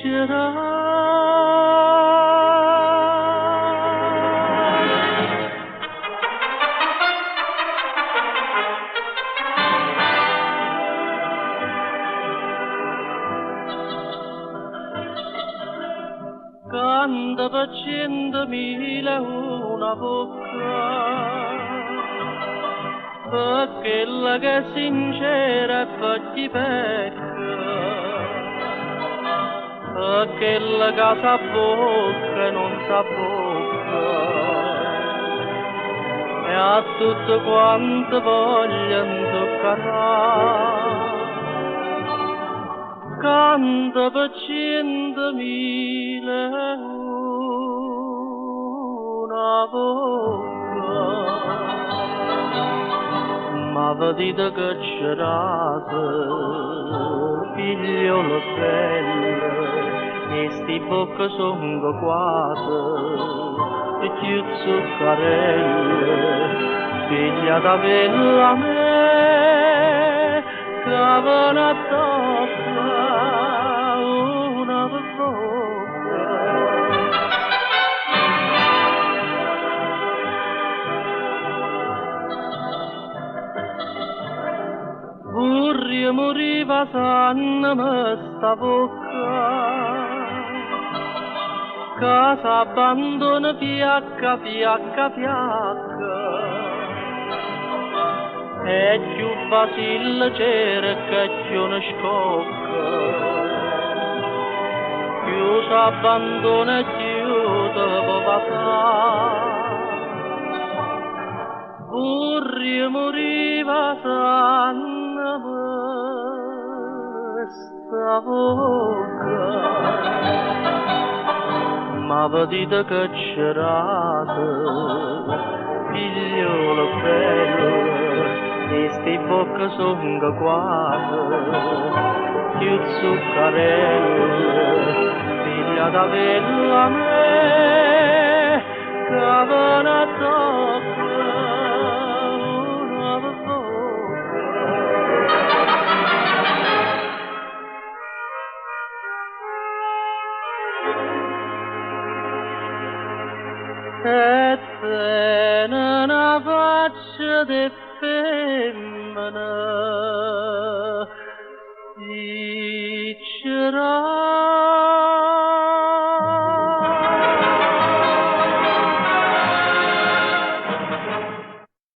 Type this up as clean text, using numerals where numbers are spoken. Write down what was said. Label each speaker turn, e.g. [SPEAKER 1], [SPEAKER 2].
[SPEAKER 1] Cerase. Canta per 100.000 una bocca, perché la che è sincera e per chi pecca, perché la che s'abbocca e non s'abbocca, e a tutto quanto vogliono toccare. Canta per 100.000 una bocca, ma vedete che cerase, figliolo bello, e sti bocche sono quasi, e più zuccarelle, figlia da bella me, che ve ne tocca una bocca. Vorrei morire basandomi sta bocca, che s'abbandona fiacca, fiacca, fiacca, e più facile cerca più ne scocca, più s'abbandona più te può passare. Vorrei morire basandomi sta bocca, ma vedete che cerase, figliolo bello, e sti bocche sono quasi, più zuccarelle, figlia da bella me, che ve ne tocca una bocca. E tiene una faccia di femmina, di cerase.